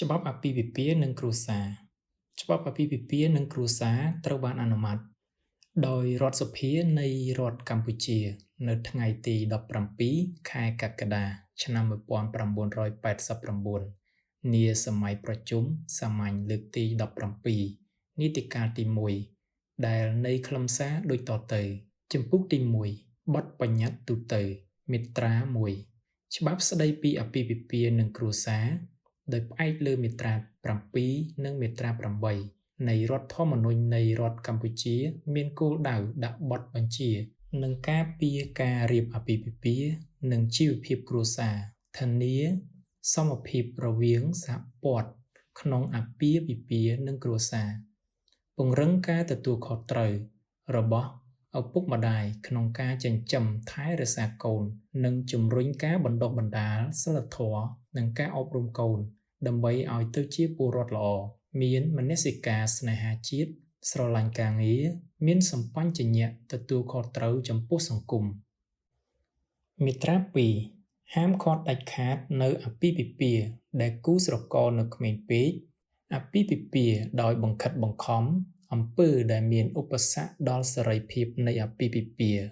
ច្បាប់អាពាហ៍ពិពាហ៍និងគ្រួសារ ច្បាប់អាពាហ៍ពិពាហ៍និងគ្រួសារត្រូវបានអនុម័ត ដោយរដ្ឋសភានៃរដ្ឋកម្ពុជា នៅថ្ងៃទី 17 ខែកក្កដា ឆ្នាំ 1989 នាសម័យប្រជុំសាមញ្ញលើកទី 17 នីតិកាលទី 1 ដែលនៃខ្លឹមសារដូចតទៅ ជំពូកទី 1 បទបញ្ញត្តិទូទៅ មាត្រា 1 ច្បាប់ស្តីពីអាពាហ៍ពិពាហ៍និងគ្រួសារ ដោយផ្អែកលើមាត្រា 7 និងមាត្រា 8 នៃរដ្ឋធម្មនុញ្ញនៃរដ្ឋកម្ពុជាមានគោលដៅដាក់បទបញ្ជា និងការពារការរៀបអាពាហ៍ពិពាហ៍ និងជីវភាពគ្រួសារ ធានាសមភាពរវាងសហព័ន្ធក្នុងអាពាហ៍ពិពាហ៍និងគ្រួសារ ពង្រឹងការទទួលខុសត្រូវរបស់ឪពុកម្តាយក្នុងការចិញ្ចឹមថែរក្សាកូន និងជំរុញការបណ្តុះបណ្តាលសីលធម៌និងការអប់រំកូន ដើម្បីឲ្យទៅជាពលរដ្ឋល្អ មានមនសិការស្នេហាជាតិ ស្រឡាញ់ការងារ មានសម្បញ្ញៈទទួលខុសត្រូវចំពោះសង្គម មាត្រា 2 ហាមឃាត់ដាច់ខាតនូវអាពាហ៍ពិពាហ៍ដែលគូស្រករនៅក្មេងពេក អាពាហ៍ពិពាហ៍ដោយបង្ខិតបង្ខំ អំពើដែលមានឧបសគ្គដល់សេរីភាពនៃអាពាហ៍ពិពាហ៍។